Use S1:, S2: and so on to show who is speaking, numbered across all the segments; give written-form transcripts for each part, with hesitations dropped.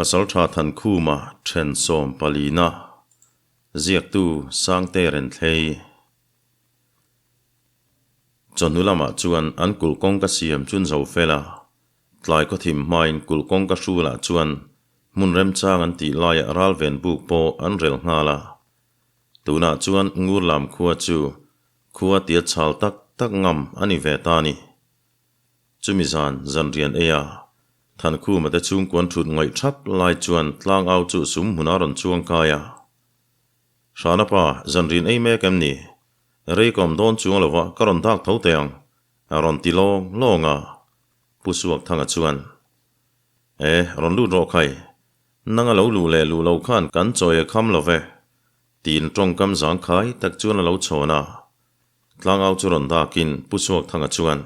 S1: Pasaltha Thankhuma then sawmpalina ziaktu Sangte Renthlei. Chawhnu lamah chuan an kulh kawngka siam chun zo fel a, tlai khawthim hmain kulh kawngka hrulah chuan hmun remchang an tih laiah ralven buk pawh an rel nghal a. Tunah chuan Ngurlam khua chu khua tia chhal tak tak ngam a ni ve ta a ni. Chumi zan zanrian ei a, Thankhuma te chhungkuan thut ngaih thap lai chuan tlangau chu sum hmunah a rawn chuang kai a. Hrana pa, zanrian ei mek em ni? Rei ka awm dawn chuang lova ka rawn dak tho teh ang, a rawn ti lawng lawng a. Pu Suakthanga chuan, E, rawn lut rawh khai. Nang a lo luh leh luh lo khan kan chawi a kham lo ve, tiin tawngkam zangkhai tak chuan a lo chhawn a. Tlangau chu rawn dakin Pu Suakthanga chuan,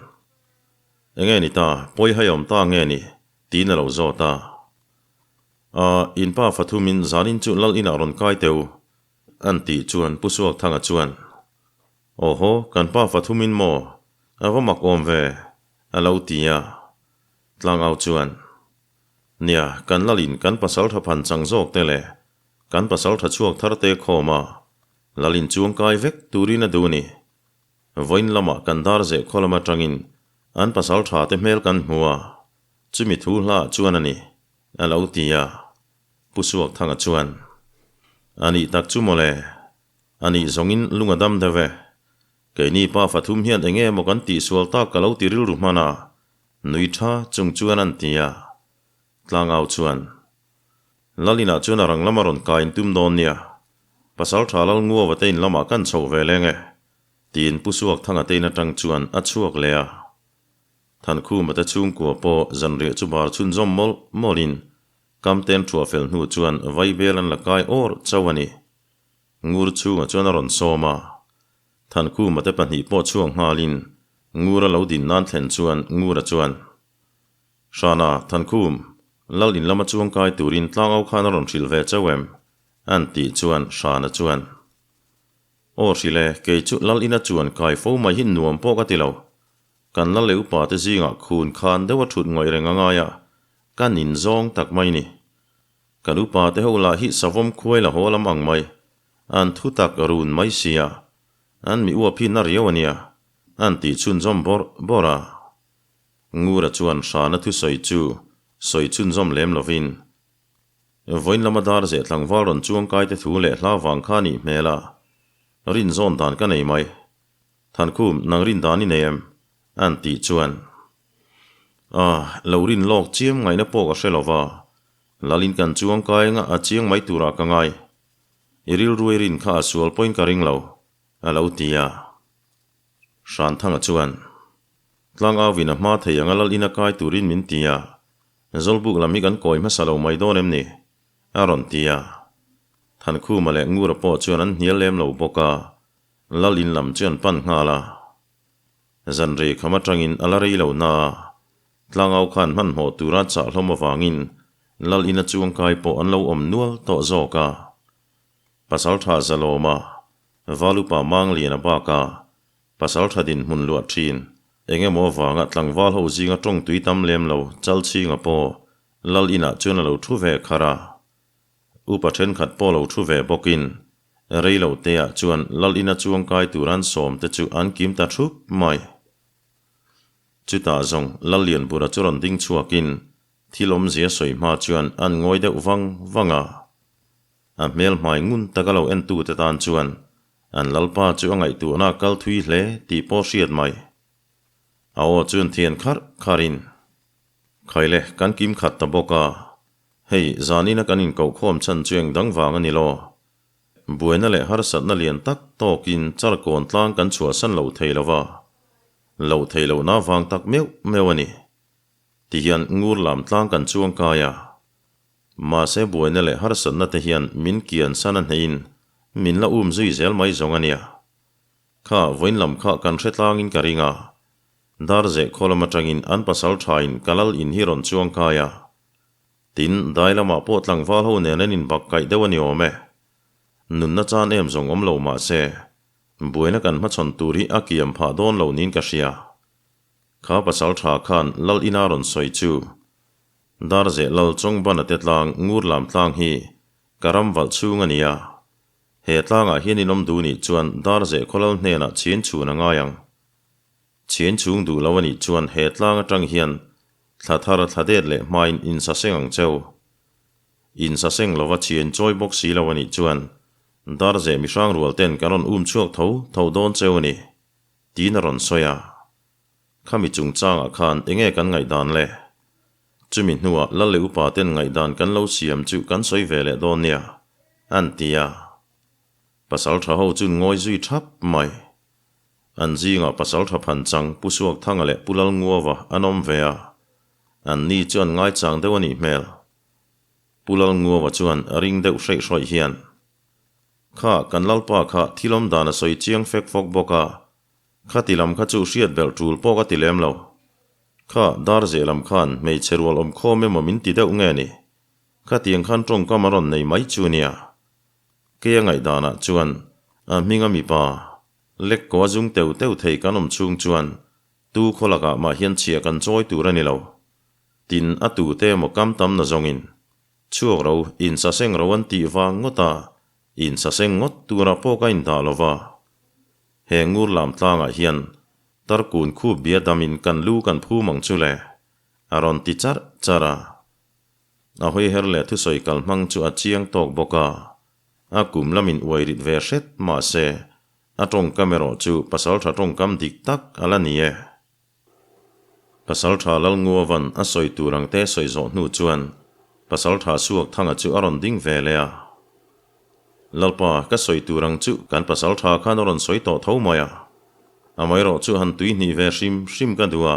S1: Enge ni ta, pawi hai awm ta nge ni? tiin a lo zawt a. A, in pa Fathumin zanin chu lal inah rawn kai teu, an tih chuan Pu Suakthanga chuan, Aw haw, kan pa Fathumin maw? A va mak awm ve, a lo ti a. Tlangau chuan, Nia, kan lalin kan pasal tha phan chang zawk te leh kan pasal tha chhuak thar te khawm a, Lalin chuangkai vek turin a duh a ni. Vawiin lamah kan dar zeh khaw lam atangin an pasal tha te hmel kan hmu a, chumi thu hla chuan a ni, a lo ti a. Pu Suakthanga chuan, A nih tak chu mawle, a nih zawngin lung a dam deuh e. Keini pa fathum hian eng nge maw kan tihsual tak ka lo ti rilru hman a, nui tha chung chuan an ti a. Tlangau chuan, Lalinah chuan a rang lama rawn kai in tum dawn nia, Pasal tha lal nguava te in lamah kan chho ve leng e, tiin Pu Suakthanga te in atang chuan a chhuak leh a. Thankhuma te chhungkua pawh zanriah chu bar chhunzawm mawlh mawlhin kam ten thuah fel hnu chuan vaibel an la kai awr chauh a ni. Ngur chhungah chuan a rawn sawm a. Thankhuma te pahnih pawh chhuak nghalin Ngura lo din nan thlen chuan Ngura chuan, Hrana, Thankhum, Lal in lama chuangkai turin tlangau khan a rawn hrilh ve chauh em? An tih chuan Hrana chuan, Aw hrilh e, kei chu Lal ina chuan kai fo mai hi nuam pawh ka ti lo. Kan lal leh upa te zingah khun khan deuh a thut ngawih reng a ngai a, ka nin zawng tak mai ni. Kan upa te ho lah hi savawm khuai la haw lam ang mai, an thu tak run mai sia, an mi uap hi na riau a nia, an tih chhunzawm bawrh bawrh a. Ngura chuan Hrana thusawi chu sawi chhunzawm lem lovin, Vawiin lama dar zeh tlangval rawn chuangkai te thu leh hla vang kha nih hmel a, rin zawn dan ka nei mai. Thankhum, nang rin dan i nei em? An tih chuan, Ah, lo rin lawk chiam ngaihna pawh ka hre lova, Lalin kan chuangkai anga a chiang mai turah ka ngai. I rilruai rin kha a sual pawhin ka ring lo, a lo ti a. Hranthanga chuan, Tlangauin a hma thei anga lal ina kai turin min ti a, Zawlbuk lam hi kan kawi hmasa lo mai dawn em ni? a rawn ti a. Thankhuma leh Ngura pawh chuan an hnial lem lo bawk a, lal in lam chu an pan nghal a. Zanrei kham atangin a la rei lo na a, Tlangau khan hmanhmawh tura chah hlawm avangin lal ina chuangkai pawh an lo awm nual tawh zawk a. Pasaltha Zalawma, Valupa Mangliana baka Pasal tha dinhmun luah thin. Eng emaw avanga tlangval ho zinga tawng tui tam lem lo Chalchhinga pawh Lal inah chuan a lo thu ve kharh a. Upa thenkhat pawh lo thu ve bawkin rei lo teah chuan Lal ina chuangkai tur an sawm te chu an kim ta thup mai. Chutah zawng Lal Lianbura chu rawn ding chhuakin thil awmzia sawi hma chuan an ngawi deuh vang vang a. A hmel hmai ngun taka lo entute tan chuan An lalpa chu a ngaihtuahna a kal thui hle tih pawh hriat mai. A aw chuan thian kharh kharhin, Khaile, kan kim khat ta bawk a, hei zanina kan inkohkhawm chhan chu eng dang vang a ni lo. Buaina leh harsatna lian tak tawkin charkawn tlang kan chhuahsan lo thei lo va, loh theih lohna vang tak meuh meuh a ni. Tihian ngur lam tlang kan chuang kai a. Mahse buaina leh harsatna te hian min kian san a hneihin min la um zui zel mai zawng a nia. Kha vawiin lam kha kan hre tlangin ka ring a. Darzeh khaw lam atangin an pasal thain ka lal in hi rawn chuang kai a. Tin, dai lamah pawh tlangval ho nen an inbak kaih deuh a ni awm e. Nunna chan em zawng awm lo mahse, buaina kan hmachhawn tur hi a kiam phah dawn lo niin ka hria. Kha pasal tha khan lal ina rawn sawi chu. Darzeh Lal Chawngbana te tlang Ngurlam tlang hi ka ram valh chhung a ni a. He tlangah hian in awm duh nih chuan Darzeh khawlal hnenah chhin chhun a ngai ang. Chhin chhung duh lo a nih chuan he tlang atang hian thla thar thla det leh hmain in sa seng ang cheu. In sa seng lova chhin chawi bawk si lo a nih chuan Darzeh mihrang rual ten kan rawn um chhuak tho tho dawn cheu a ni, tiin a rawn sawi a. Khami chungchangah khan enge kan ngaihdan le? Chumi hnuah Lal leh upa ten ngaihdan kan lo siam chu kan sawi ve leh dawn nia, an ti a. Pasal tha ho chun ngawi zui thap mai. An zingah pasal tha phan chang Pu Suakthanga leh Pu Lalnguava an awm ve a, an ni chu an ngaichang deuh a nih hmel. Pu Lalnguava chuan a ring deuh hreih hrawih hian, Kha, kan Lalpa kha thil awm dan a sawi chiang fek fawk bawk a, Khati lam kha chu hriat belh tul pawh ka ti lem lo. Kha, dar zeh lam khan hmeichhe rual awm khawm emaw min ti deuh nge ni? Khatiang khan tawngkam a rawn nei mai chu nia. Kei a ngaihdanah chuan a hminga mipa lek kaw a zung teu teu thei kan awm chhung chuan tu khaw lakah mah hian chhia kan chawi tur a ni lo. Tin, a tute emaw kam tam na zawngin chhuak ro, insaseng ro an tih vang ngawt a, insaseng ngawt turah pawh ka indah lo va. He ngur lam tlangah hian tarkun khup bia damin kan lu kan phum ang chu le, a rawn ti charh charh a. A hawi her leh thusawi kal hmang chu a chiang tawk bawk a, a kum lamin uai rit ve hret mah se, a tawngkam erawh chu pasaltha tawngkam dik tak a la ni e. Pasaltha Lalnguavan a sawi tur ang te sawi zawh hnu chuan Pasaltha Suakthanga chu a rawn ding ve leh a. Lalpa, ka sawi tur ang chu kan pasaltha khan a rawn sawi tawh tho mai a. Amaherawh chu han tui hnih ve hrim hrim ka duh a.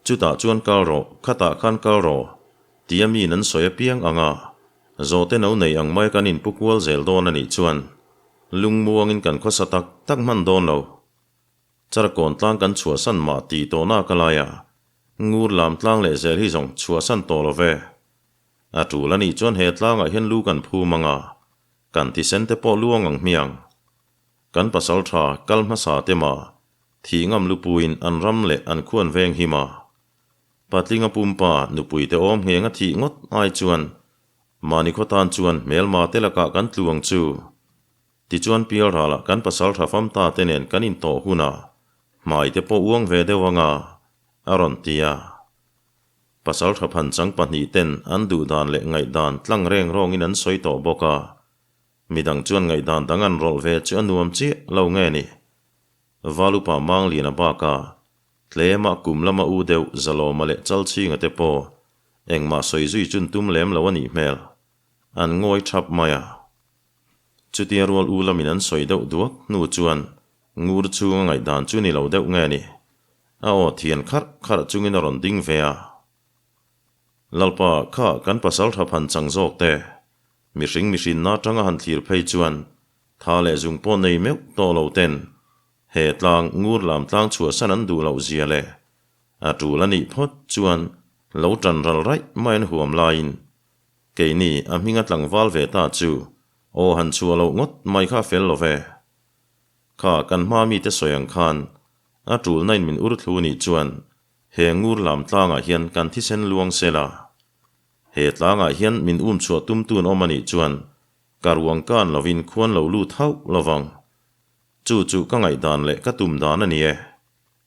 S1: Chutah chuan kal rawh, khatah khan kal rawh, tia miin an sawi apiang ang a, zawhte no nei ang mai kan inpu kual zel dawn a nih chuan lungmuangin kan khawsa tak tak hman dawn lo. Charkawn tlang kan chhuahsan mah tih tawhna ka lai a, ngur lam tlang leh zel hi zawng chhuahsan tawh lo ve. A tul a nih chuan he tlangah hian lu kan phum ang a, kan thisen te pawh luang ang hmiang. Kan pasal tha kal hmasa te mah thih ngam lupuiin an ram leh an khuan veng him a. Patlinga pumpa nupui te awm ngheng a thih ngawt ai chuan mahni khaw tan chuan hmelma te lakah kan tlu ang chu. Tichuan Pialralah kan pasal tha fam ta te nen kan intawh hunah hmai te pawh uang ve deuh anga a rawn ti a. Pasal tha phanchang pahnih ten an duh dan leh ngaihdan tlang reng rawngin an sawi tawh bawk a, midang chuan ngaihdan dang an rawlh ve chu a nuam chiah lo nge ni. Valupa Mangliana baka tlema kum lama u deuh Zalawma leh Chalchhinga te pawh engmah sawi zui chun tum lem lo a nih hmel. An ngawi thap mai a. Chutia rual u lamin an sawi deuh duak hnu chuan ngur chhunga ngaihdan chu ni lo deuh nge ni? A aw thian kharh kharh chungin a rawn ding ve a. Lalpa, kha kan pasal tha phan chang zawk te, mihring mihrinna atanga han thlir phei chuan tha leh zung pawh nei meuh tawh lo ten he tlang ngur lam tlang chhuahsan an duh loh zia leh a tul a nih phawt chuan lo tan ral raih mai an huam laiin Keini, a hminga tlangval ve ta chu, aw han chhuah loh ngawt mai kha a fel lo ve. Kha, kan hma mite sawi ang khan, a tulna in min ur thlu nih chuan, he ngur lam tlangah hian kan thisen luang sel a. He tlangah hian min um chhuah tum tun awm a nih chuan, ka ruang kan lovin khuan lo lut hauh lovang. Chu chu ka ngaihdan leh ka tum dan a ni e,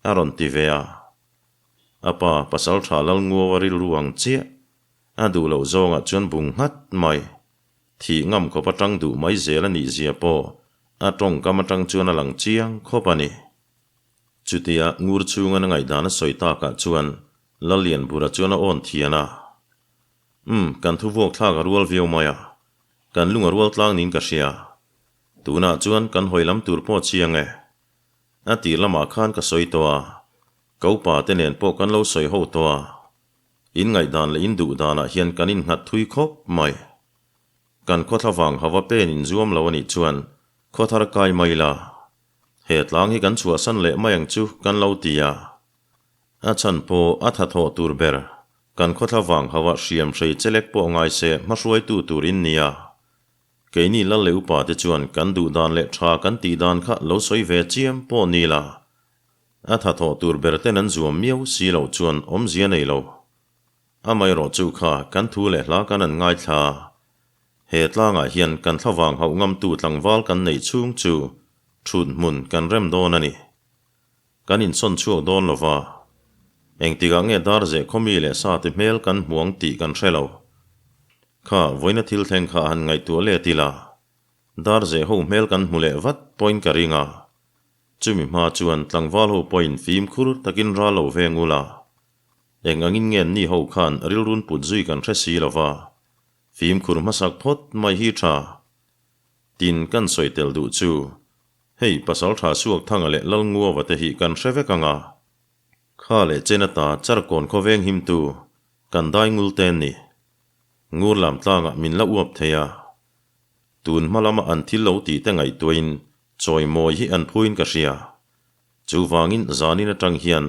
S1: a rawn ti ve a. A pa, Pasaltha Lalnguaua rilru ang chiah. A duh loh zawngah chuan bung nghat mai. Thih ngam khawp atang duh mai zel a nih zia pawh a tawngkam atang chuan a lang chiang khawp a ni. Chutia ngur chhunga na ngaihdan a sawi takah chuan Lallianbura chuan a awn thian a. Umm, kan thu vuak thlak a rual viau mai a, kan lung a rual tlang niin ka hria. Tunah chuan kan hawi lam tur pawh chiang e. A tir lamah khan ka sawi tawh a, ka upa te nen pawh kan lo sawi ho tawh a. In ngaihdan leh in duh danah hian kan innghat thui khawp mai. Kan khawthla vang hava pen in zuam lo a nih chuan khawthar kai mai la. He tlang hi kan chhuahsan leh mai ang chu kan lo ti a. A chhan pawh a tha thawh tur ber. Kan khawthla vang hava hriam hrei chelek pawh ngai se hmahruaitu tur in nia. Keini lal leh upa te chuan kan duh dan leh tha kan tih dan kha lo sawi ve chiam pawh ni la. A tha thawh tur ber ten an zuam miau si loh chuan awmzia nei lo. Amaherawhchu kha kan thu leh hla kan an ngaithla. He tlangah hian kan thlavang hauh ngamtu tlangval kan neih chhung chu thut hmun kan rem dawn a ni. Kan insawn chhuak dawn lo va, engtikah nge dar zeh khawmi leh sate hmel kan hmu ang tih kan hre lo. Kha vawiina thil thleng kha han ngaihtuah let ila, dar zeh ho hmel kan hmu leh vat pawhin ka ring a. Chumi hma chuan tlangval ho pawhin fimkhur takin ral lo veng ula, eng angin nge ni ho khan rilrun put zui kan hre si lo va, fimkhur hmasak phawt mai hi tha. Tin kan sawi tel duh chu, hei pasal tha suak thanga leh Lalnguava te hi kan hre vek ang a. Kha leh chen ata Charkawn khawveng himtu kan dai ngul te an ni. Ngur lam tlangah min la uap thei a. Tun hma lama an thil lo tih te ngaihtuahin chawimawi hi an phuin ka hria. Chuvangin zanin atang hian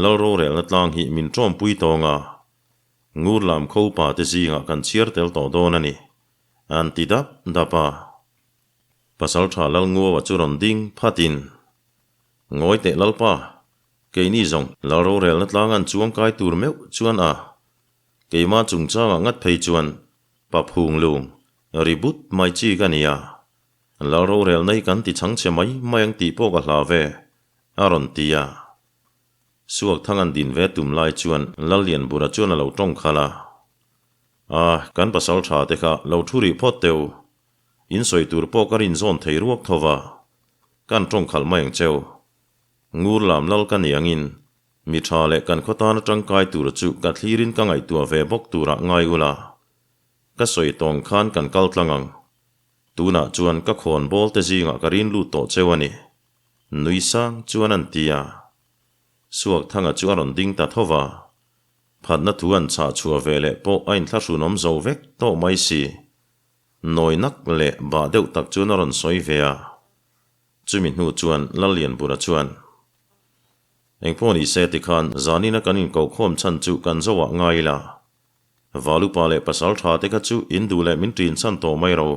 S1: Lal rorelna tlang hi min tawmpui tawng a. Ngur lam khopa te zingah kan chhiar tel tawh dawn a ni. An ti dap dap a. Pasaltha Lalnguaua chu rawn ding phatin, Ngawi teh Lalpa, keini zawng Lal rorelna tlang an chuang kai tur meuh chuan a, keimah chungchangah ngat phei chuan pa phung lung ri but mai chi ka nia, Lal rorelna hi kan ti chhang chhe mai mai ang tih pawh ka hlau ve, a rawn ti a. Suakthang an din ve tum lai chuan Lallianbura chuan a lo tawng khalh a. A, kan pasal tha te kha lo thu rih phawt teu. In sawi tur pawh ka rin zawn thei ruak tho va. Kan tawng khalh mai ang cheu. Ngur lam lal ka ni angin, mi tha leh kan khaw tana tangkai tur chu ka thlirin ka ngaihtuah ve bawk turah ngai ula. Ka sawi tawng khan kan kal tlang ang. Tunah chuan ka khawn bawl te zingah ka rin lut tawh cheu a ni. Nui sang chuan an ti a. Suakthanga chu a rawn ding ta tho va. Phatna thu an chhah chhuah ve leh pawh a inthlahrunawm zo vek tawh mai si. Nawi nak leh bah deuh tak chuan a rawn sawi ve a. Chumi hnu chuan Lallianbura chuan, Engpawh ni se tikhan zanina kan inkohkhawm chhan chu kan zoah ngai ila. Valupa leh pasal tha te kha chu in duh leh min ṭin chhan tawh mai ro.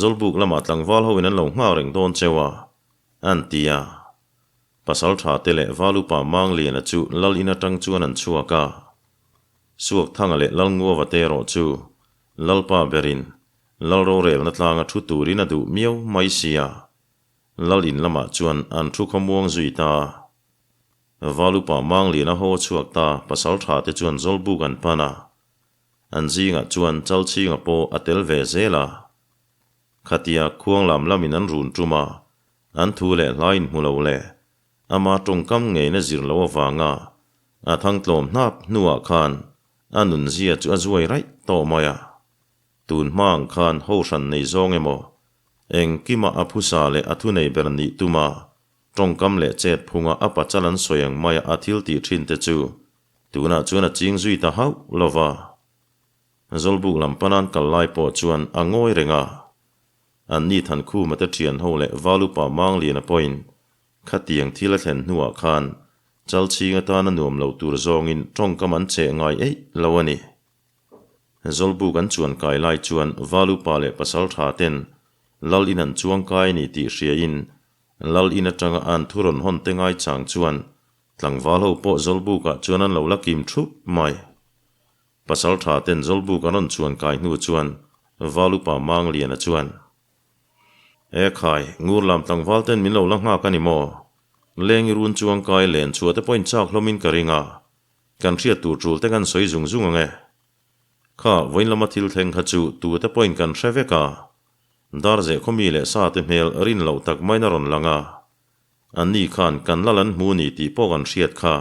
S1: Zawlbuk lamah tlangval hoin an lo nghak reng dawn cheu a, an ti a. Pasal tha te leh Valupa Mangliana chu Lal in atang chuan an chhuak a. Suakthanga leh Lalnguava te erawh chu Lalpa berin Lal rorelna tlanga thu turin a duh miau mai sia. Lal in lamah chuan an thu khawmuang zui ta a. Valupa Mangliana haw chhuak ta pasal tha te chuan Zawlbuk an pan a. An zingah chuan Chalchhinga pawh a tel ve zel a. Khatia khuang lam lamin an run tum a, an thu leh hla inhmu lo leh ama tawngkam ngeina zir lo avanga a thangtlawm hnap hnuah khan a nunzia chu a zuai raih tawh mai a. Tun hma ang khan ho hran nei zawng emaw, engkima a phusa leh a thunei ber nih tuma tawngkam leh chet phunga a pachal an sawi ang maia a thil tih thin te chu tunah chuan a ching zui ta hauh lo va. Zawlbuk lam panan kal lai pawh chuan a ngawi reng a. An ni Thankhuma te thian ho leh Valupa Mangliana pawhin khatiang thil a thlen hnuah khan Chalchhing atana nuam lo tur zawngin tawngkam an cheh ngai eih lo a ni. Zawlbuk an chuan kai lai chuan Valupa leh Pasaltha ten Lal in an chuang kai a ni tih hriain Lal in atanga an thu rawn hawn te ngaichang chuan tlangval ho pawh Zawlbukah chuan an lo la kim thup mai. Pasal tha ten Zawlbuk an rawn chuan kai hnu chuan Valupa Mangliana chuan, E khai, ngur lam tlangval ten min lo la nghak a ni maw? Lengi run chuang kai len chhuah te pawhin chak hlawmin ka ring a, kan hriat tur tul te kan sawi zung zung ang e. Kha, vawiin lama thil thleng kha chu tu te pawhin kan hre vek a, Darzeh khawmi leh sa te hmel rin loh tak maiin a rawn lang a, anni khan kan lal an hmu ni tih pawh kan hriat kha.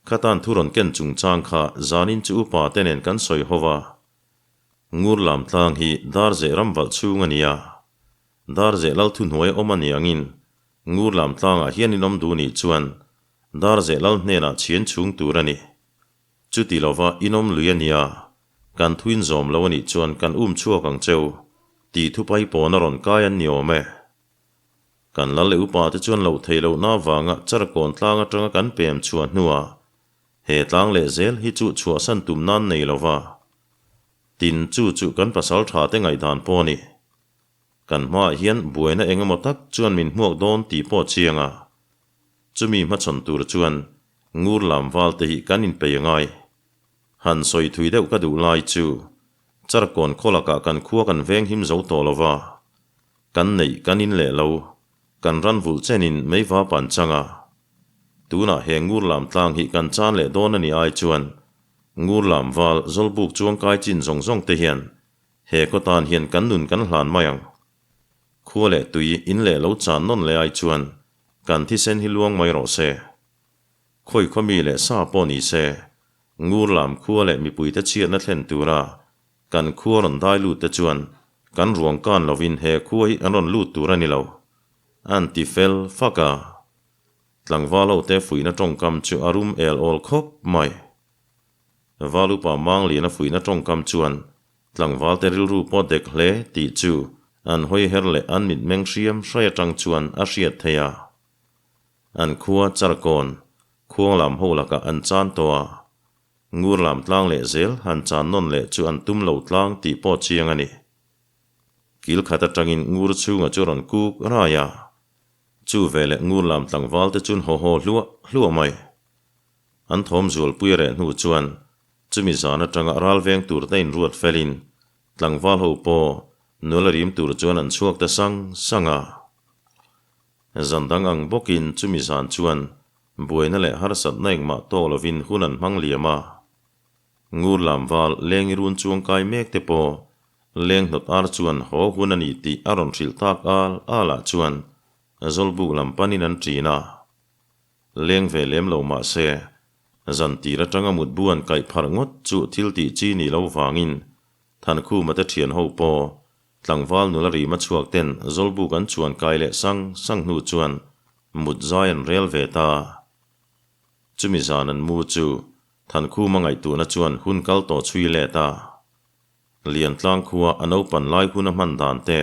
S1: Khatan thu rawn ken chungchang kha zanin chu upa te nen kan sawi ho va. Ngur lam tlang hi Darzeh ram valh chhung a ni a. Darzeh lal thuhnuai a awm a ni angin Ngur lam tlangah hian in awm duh nih chuan Darzeh lal hnenah chhian chhung tur a ni. Chuti lova in awm lui a nia, kan thuin zawm lo a nih chuan kan um chhuak ang cheu tih thupai pawn a rawn kai an ni awm e. Kan lal leh upa te chuan loh theih lohna avanga Charkawn tlang atanga kan pem chhuah hnuah he tlang leh zel hi chu chhuahsan tum nan nei lo va. Tin, chu chu kan pasal tha te ngaihdan pawh a ni. Kan hmaah hian buaina eng emaw tak chuan min hmuak dawn tih pawh chiang a. Chumi hmachhawn tur chuan ngur lam val te hi kan inpei a ngai. Han sawi thui deuh ka duh lai chu Charkawn khaw lakah kan khua kan veng him zo tawh lo va, kan neih kan in leh lo, kan ran vulh chenin meiva pan chang a. Tunah he ngur lam tlang hi kan chan leh dawn a nih ai chuan ngur lam val Zawlbuk chuangkai chin zawng zawng te hian he khaw tan hian kan nun kan hlan mai ang. Khua leh tui in leh lo chan nawn leh ai chuan kan thisen hi luang mai rawh se. Khawi khaw mi leh sa pawh ni se, ngur lam khua leh mipuite chhiatna thlen tura kan khua rawn dai lut te chuan kan ruang kan lovin he khua hi an rawn lut tur a ni lo, an ti fel fak a. Tlangval ho te fuihna tawngkam chu a rum el awl khawp mai. Valupa Mangliana fuihna tawngkam chuan tlangval te rilru pawh dek hle tih chu an hawi her leh an mitmeng hriam hrai atang chuan a hriat theih a. An khua Charkawn, Khuanglam ho lakah an chan tawh a, Ngurlam tlang leh zel han chan nawn leh chu an tum lo tlang tih pawh chiang a ni. Kil khat atangin Ngur chhunga chu rawn kuk rai a, chu veleh Ngurlam tlangval te chun haw haw hluah hluah mai. An thawm zualpui reh hnu chuan chumi zan atanga ral veng tur te inruat felin tlangval ho pawh nula rim tur chuan an chhuak ta sang sang a. Zan dang ang bawkin chumi zan chuan buaina leh harsatna engmah tawk lovin hun an hmang liam a. Ngur lam val leng i run chuang kai mek te pawh leng hnawt ar chuan haw hun a ni tih a rawn hrilh tak al al ah chuan Zawlbuk lam panin an ṭin a. Leng ve lem lo mah se, zan tir atanga mutbu an kaih pharh ngawt chu thil tih chi ni lo vangin Thankhuma te ṭhian ho pawh Tlangval nula rima chhuak ten Zawlbuk an chuan kai leh sang sang hnu chuan mut zai an rel ve ta. Chumi zan an mu chu Thankhuma ngaihtuahna chuan hun kal tawh chhui let a. Liantlang khua a naupan lai hun a hman dan te,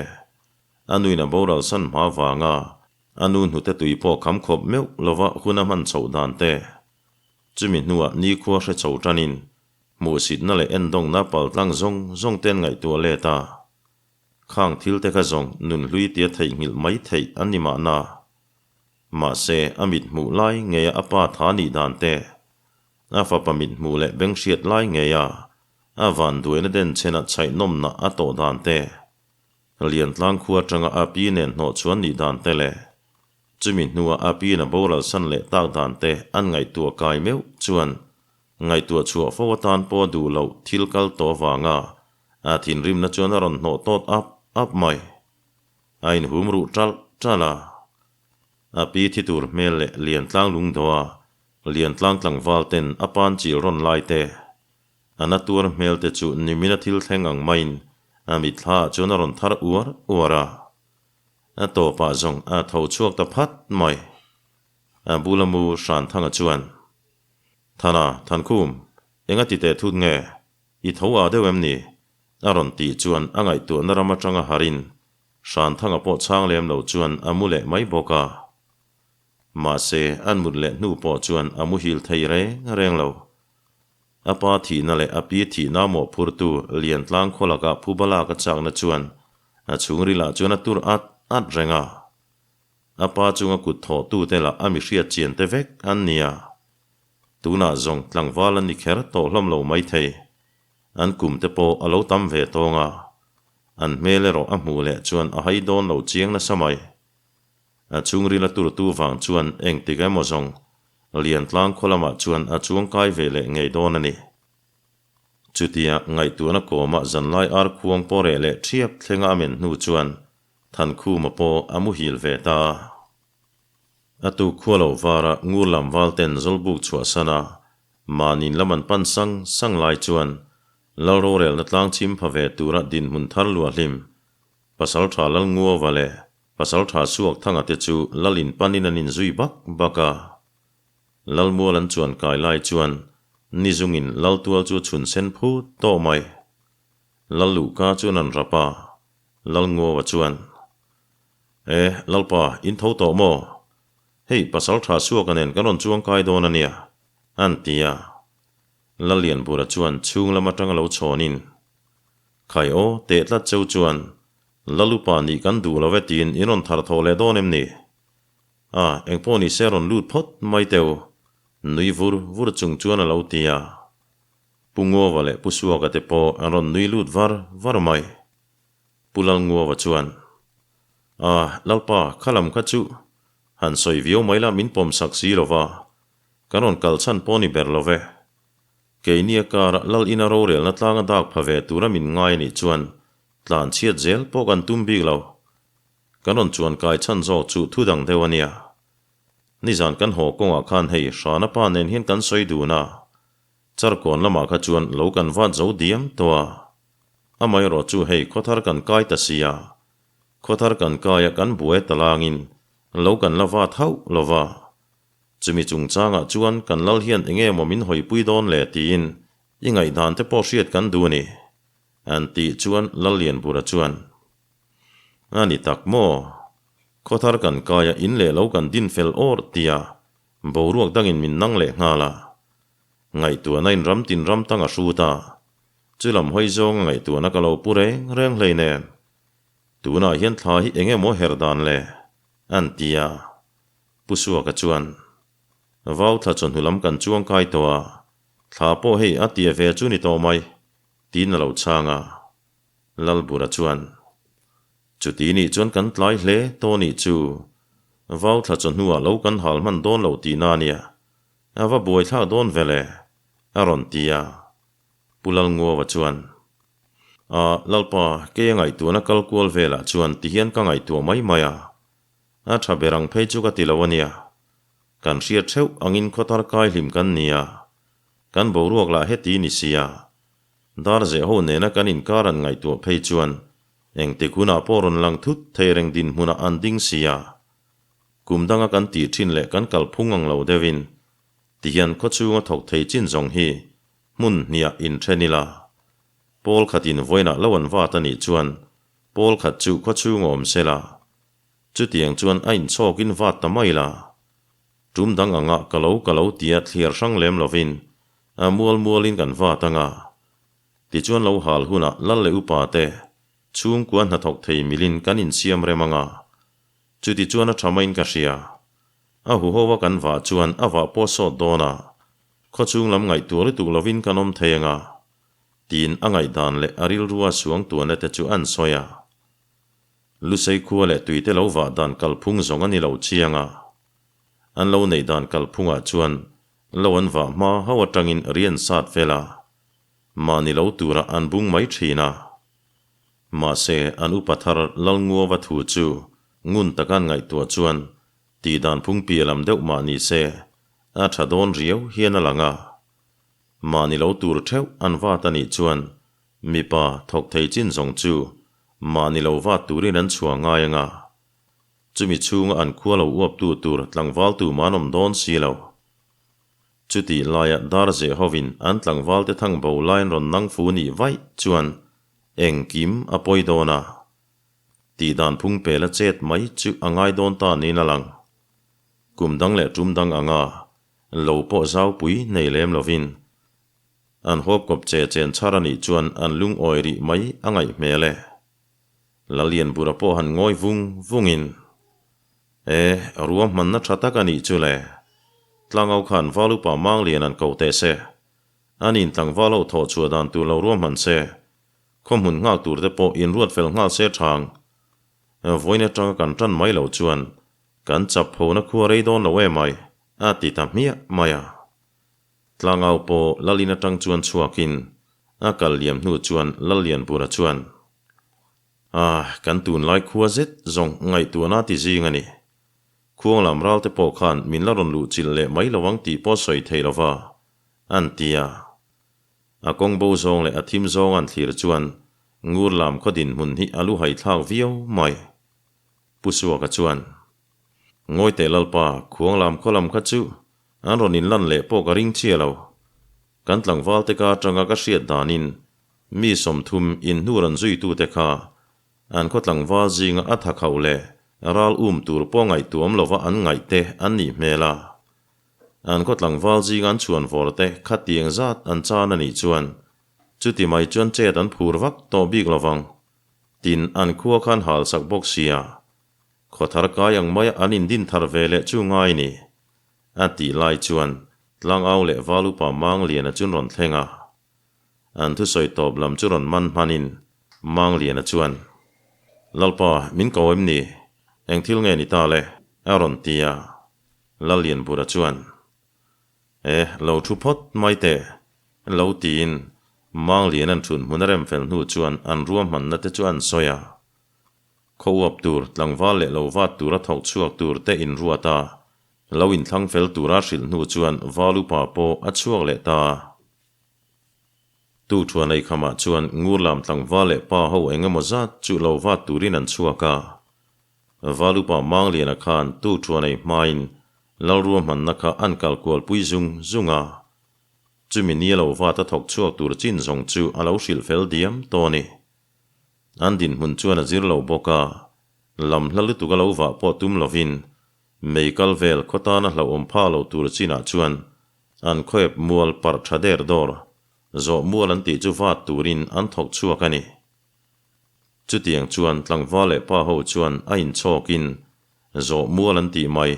S1: a nuin a boral san hma vanga a nu hnute tui pawh kham khawp meuh lova hun a hman chhoh dan te, chumi hnuah nikhua hre chho tanin Hmuhsitna leh endawngna paltlang zawng zawng te an ngaihtuah let a, khang thil te kha zawng nunhlui tia theihnghilh mai theih an ni mahna. Mahse, a mit hmuh lai ngeia a pa tha nih dan te, a fapa mit hmuh leh beng hriat lai ngeia a vanduaina denchhena chhaihnawmna a tawh dan te, Liantlang khua atanga a pi nen hnawh chuan nih dan te leh chumi hnua a piin a boral san leh tak dan te an ngaihtuah kai meuh chuan Ngaihtuah chhuah fo atan pawh duh loh thil kal tawh avanga a thinrimna chuan a rawn hnawh tawt ap ap mai. A inhum ruh ṭalh ṭalh a. A pi thi tur hmel leh Liantlang lungdawha Liantlang tlangval ten a pan chil rawn lai te, a na tuar hmel te chu nimina thil thleng ang maiin a mitthla ah chuan a rawn thar uar uar a. A tawpah zawng a tho chhuak ta phat mai. A bula mu Hranthanga chuan. Thana, Thankhum, enga ti teh thut nge? I tho ah deuh em ni? A rawn tih chuan a ngaihtuahna ram atanga harin Hranthanga pawh chhang lem lo chuan a mu leh mai bawk a. Mahse, an mut leh hnu pawh chuan a muhil thei reng reng lo. A pa thihna leh a pi thihna mawhphurtu Liantlang khaw lakah phuba lak a chakna chuan a chhungrilah chuan a tur at at reng a. A pa chunga kut thawhtute lah a mi hriat chian te vek an ni a. Tunah zawng tlangval an ni kher tawh hlawm lo maithei. An kum te pawh a lo tam ve tawng a. An hmel erawh a hmuh leh chuan a hai dawn lo chiang nasa mai. A chhungril a turtu vang chuan engtik emaw zawng Liantlang khaw lamah chuan a chuangkai ve leh ngei dawn a ni. Chutia ngaihtuahna kawmah zanlai ar khuang pawh reh leh ṭhiap thlenga a men hnu chuan Thankhuma pawh a muhil ve ta. A tuk khua lo vara ngur lam val ten Zawlbuk chhuahsan a, mahnin lam an pan sang sang lai chuan Lal rorelna tlang chim pha ve tura dinhmun thar luah hlim Pasaltha Lal Nguava leh Pasaltha Suak Thanga te chu Lal in panin an inzui bak bak a. Lal mual an chuan kai lai chuan nizungin Lal tual chu a chhun sen phut tawh mai. Lal luhka chuan an rap a, Lalnguawa chuan, E, Lalpa, in tho tawh maw? Hei, pasal tha suaka nen kan rawn chuang kai dawn a nia, an ti a. Lallianbura chuan chhung lam atanga lo chhawnin, Khai aw, teh tlat cheu chuan, Lalupa nih kan duh lo e tiin in rawn thar thawh leh dawn em ni? A, engpawh ni se rawn lut phawt mai teu, nui vur vur chung chuan a lo ti a. Pu Nguava leh Pu Suaka te pawh an rawn nui lut var var mai. Pu Lalnguava chuan, A, Lalpa, kha lam kha chu han sawi viau mai la min pawm sak si lo va, kan rawn kal chhan pawh ni ber lo ve. Keini a kara Lal ina rorelna tlanga dak pha ve tura min ngai anih chuan tlan chhiat zel pawh kan tum bik lo. Kan rawn chuan kai chhan zawk chu thu dang deuh a nia. Nizan kan haw kawngah khan hei Hrana pa nen hian kan sawi dun a, Charkawn lamah kha chuan lo kan vat zo diam tawh a. Amaherawh chu hei khawthar kan kai ta si a, khawthar kan kaia kan buai ta langin lo kan la vat hauh lo va. Chumi chungchangah chuan kan lal hian enge maw min hawipui dawn le tiin i ngaihdan te pawh hriat kan duh a ni, an tih chuan Lallianbura chuan, A ni tak maw? Khawthar kan kaia in leh lo kan din fel awr tia boruak dangin min nang leh nghal a. Ngaihtuahna in ram tin ram tang a hrut a, chu lam hawi zawnga ngaihtuahna ka lo pu reng reng hleinem. Tunah hian thla hi enge maw her dan le? an ti a. Pu Suaka chuan, Vau thla chawhnu lam kan chuang kai tawh a, thla pawh hei a tia ve chu ni tawh mai, tiin a lo chhang a. Lalbura chuan, Chuti nih chuan kan tlai hle tawh nih chu, vau thla chawhnuah lo kan hal hman dawn lo tihna a nia, a va buaithlak dawn ve le, a rawn ti a. Pu Lalnguava chuan, A, Lalpa, kei a ngaihtuahna kal kual velah chuan tihian ka ngaihtuah mai mai a, A tha ber ang phei chu ka ti lo a nia. Kan hriat theuh angin khawtar kai hlim kan ni a, kan boruak lah heti ni sia. Dar zeh ho nena kan inkar an ngaihtuah phei chuan engtik hunah pawh rawn lang thut thei reng dinhmunah an ding sia. Kum danga kan tih thin leh kan kalphung ang lo deuhin tihian khawchhunga thawk thei chin zawng hi hmun hniah inthen ila. Pawl khatin vawiinah lo an vat a nih chuan pawl khat chu khawchhunga awm sela. Chutiang chuan a inchhawkin vat ta mai la. Tum dang angah ka lo ka lo tia thliar hrang lem lovin a mual mualin kan vat anga. Tichuan lo hal hunah lal leh upa te chhungkua hnathawk thei milin kan insiam rem anga. Chutichuan a tha maiin ka hria. A huho a kan vah chuan a vah pawh sawt dawn a, khawchhung lam ngaihtuah lutuk lovin kan awm thei anga. Tiin a ngaihdan leh a rilrua suangtuahna te chu an sawi a. Lusei khua leh tuite lo vah dan kalphung zawng a ni lo chiang a. An lo neih dan kalphungah chuan lo an vah hma ho atangin ri an sat vel a, mahni lo turah an bung mai thin a. Mahse, an upa thar Lalnguava thu chu ngun taka an ngaihtuah chuan tih dan phung piah lam deuh mah ni se, a tha dawn riau hian a lang a. Mahni lo tur theuh an vat a nih chuan mipa thawk thei chin zawng chu mahni lo vat turin an chhuah ngai anga, chumi chhunga an khua lo uaptu tur tlangval tu man awm dawn si lo. Chutih laia dar zeh hovin an tlangvalte thang bo laiin rawn nang fu nih vaih chuan engkim a pawi dawn a, tih dan phung pela chet mai chu a ngai dawn ta niin a lang. Kum dang leh tum dang anga lo pawh zaupui nei lem lovin An hawp kawp che chen chhar a nih chuan an lungawi rih mai a ngaih hmel e. Lalianbura pawh han ngawi vung vungin, E, ruahmanna tha tak a nih chu le. Tlangau khan Valupa Manglian an ko teh se. An in tlangval ho thawh chhuah dan tur lo ruahman se. Khaw hmun nghak tur te pawh inruat fel nghal se thang. Vawiin atanga kan tan mai loh chuan kan chap phona khua rei dawn lo emai, a ti ta hmiah mai a. Tlangau pawh Lalin atang chuan chhuakin a kal liam hnu chuan Lallianbura chuan, Ah, kan tunlai khua zet zawng ngaihtuahna ti zing a ni. Khuang lam ral te pawh khan min la rawn luh chilh leh mai lo ang tih pawh sawi thei lo va, an ti a. A kawng bo zawng leh a thim zawng an thlir chuan ngur lam khaw dinhmun hi a lu haithlak viau mai. Pu Suaka chuan, Ngawi teh Lalpa, khuang lam khaw lam kha chu An rawn inlan leh pawh ka ring chiah lo. Kan tlangval te ka atanga ka hriat danin mi 30 inhnu rawn zuitute kha an khaw tlangval zinga a tha khauh leh ral um tur pawh ngaihtuam lova an ngaih te an nih hmel a. An khaw tlangval zinga an chhuan vawr te kha tiang zat an chan a nih chuan chuti mai chuan chet an phur vak tawh bik lovang. Tin, an khua khan hal sak bawk sia. Khawthar kai ang maia an indin thar ve leh chu ngai ni. A tih lai chuan Tlangau leh Valupa Mangliana chun rawn thleng a. An thusawi tawp lam chu rawn man hmanin Mangliana chuan, Lalpa, min ko em ni? Eng thil nge ni ta le? a rawn ti a. Lallianbura chuan, E, lo thu phawt mai teh, lo tiin Mangliana'n thun hmun a rem fel hnu chuan an ruahmanna te chu an sawi a. Khaw uap tur, tlangval leh lo vat tura thawk chhuak tur te inruat a, lo inthlang fel tura hrilh hnu chuan Val upa pawh a chhuak leh ta a. Tukṭhuan eikhamah chuan Ngurlam tlangval leh pa ho eng emaw zat chu lo vat turin an chhuak a. Val upa Mangliana khan tukṭhuan ei hmain Lalruahmanna kha an kal kualpui zung zung a. Chumi ni a lo vat a thawk chhuak tur chin zawng chu a lo hrilh fel diam tawh a ni. An dinhmun chuan a zir lo bawk a, lam hla lutuk a lo vah pawh tum lovin mei kal vel khaw tana hlauhawm phah lo tur chinah chuan an khawep mual parh tha der dawr, zawh mual an tih chu vat turin an thawk chhuak a ni. Chutiang chuan tlangval leh pa ho chuan a inchhawkin zawh mual an tih mai,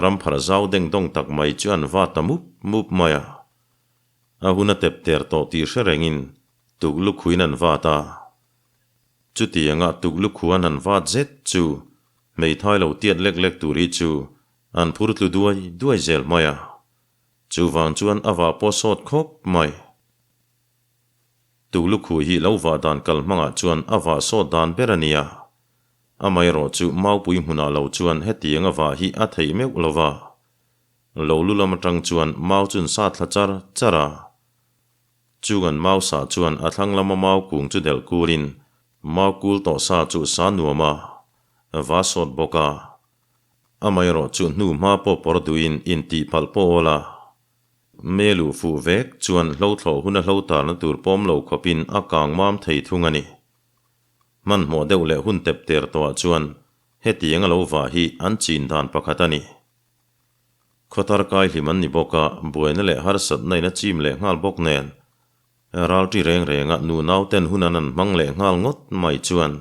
S1: ram phar zau deng dawng tak mai chu an vat ta mup mup mai a. A hun a tep ter tawh tih hre rengin Tuklukhuin an vat a. Chutianga tuklukhuan an vat zet chu hmeithai lo tiat lek lek tur hi chu an phur tlu duai duai zel mai a. Chuvang chuan a vah pawh sawt khawp mai. Tuklukhu hi lo vah dan kal hmangah chuan a vah sawt dan ber a nia. Amaherawh chu maupui hmunah lo chuan hetianga vah hi a theih meuh lo va. Lo lu lam atang chuan mau chun sa thla char char a. Chung an mau sa chuan a thlang lama mau kung chu delh kulin mau kul tawh sa chu sa nuam a, va sawt bawk a. Amaherawh chu hnu hma pawh pawr duhin intih palh pawh awl a. Me luh fuh vek chuan hlo thlawh huna hlo tarna tur pawm lo khawpin a kang mam thei thung a ni. Hmanhmawh deuh leh hun tep ter tawhah chuan hetiang a lo vah hi an chin dan pakhat a ni. Khawtar kai hlim an ni bawk a, buaina leh harsatna in a chim leh nghal bawk nen, ralṭi reng renga nu nauten hun an an hmang leh nghal ngawt mai chuan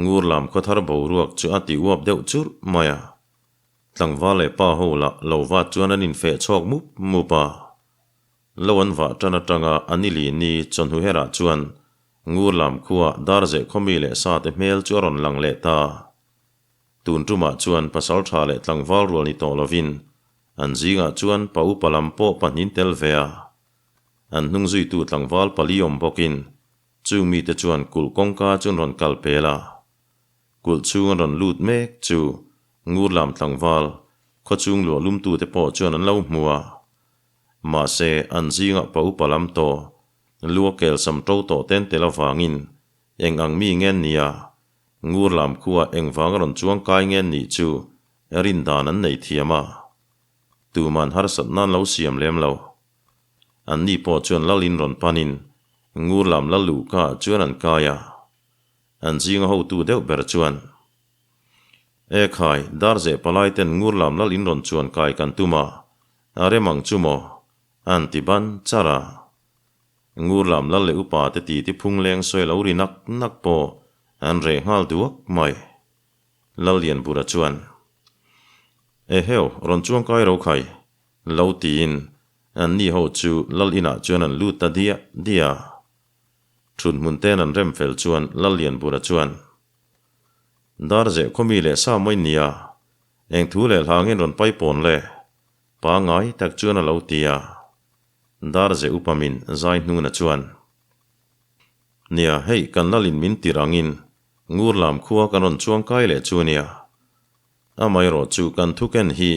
S1: Ngurlam khawthar boruak chu a ti uap deuh churh mai a. Tlangval leh pa ho lah lo vat chuan an infeh chhawk mup mup a. Lo an vah ṭan aṭanga a nili ni chawhnu herah chuan Ngurlam khua Darzeh khawmi leh sate hmel chu a rawn lang leh ta. Tun tumah chuan pasal tha leh tlangval rual ni tawh lovin an zingah chuan pa upa lam pawh pahnin tel ve a. An hnung zuitu tlangval pali awm bawkin chung mite chuan kulh kawngka chu an rawn kal pel a. Kulh chhung an rawn lut mek chu Ngurlam tlangval khawchhung luah lumtute pawh chuan an lo hmu a. Mahse an zingah pa upa lam tawh lua kelsam to tawh ten tel avangin eng ang mi nge an nia Ngur lam khua engvang a rawn chuang kai nge nih chu rin dan an nei thiam a, tuman harsat nan lo siam lem lo. An ni pawh chuan lal in rawn panin Ngur lam lal luhka ah chuan an kai a, an zinga hotu deuh ber chuan, E khai, Darzeh palai ten Ngur lam lal in rawn chuan kai kan tum a, a rem ang chu maw? an ti ban char a. Ngur lam lal leh upa te ti ti phung leng sawi lo ri nak nak pawh an reh nghal duak mai. Lallianbura chuan, Eheu, rawn chuang kai ro khai, lo tiin an ni ho chu lal inah chuan an lut ta diah diah a. Thut hmun ten an rem fel chuan Lallianbura chuan, Darzeh khawmi leh sa mai nia, eng thu leh hlangin rawn paipawn le, pangai tak chuan a lo ti a. Darze upa min zai hnuna chuan, Nia, hei kan lalin min tir angin Ngur lam khua kan rawn chuang kai leh chu nia. Amaherawh chu kan thuken hi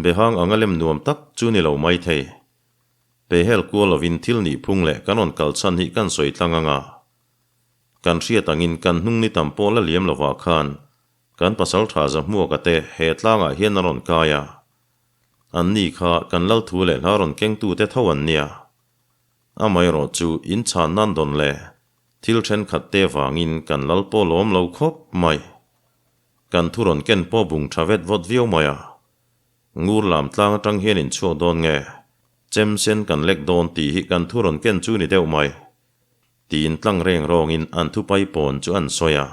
S1: behang anga lem nuam tak chu ni lo mai thei. Pehel kual lovin thil nih phung leh kan rawn kal chhan hi kan sawi tlang anga. Kan hriat angin kan hnung ni tam pawh la liam lovah khan kan pasal tha Zahmuaka te he tlangah hian an rawn kai a. An ni kha kan lal thu leh hla rawn kengtute tho an nia. Amaherawh chu in chhan nan dawn le, thil thenkhat te vangin kan lal pawh lawm lo khawp mai. Kan thu rawn ken pawh bung tha vet vawt viau mai a. Ngur lam tlang atang hian in chhuak dawn nge, chem sen kan lek dawn tih hi kan thu rawn ken chu ni deuh mai. Tiin tlang reng rawngin an thupai pawn chu an sawi a.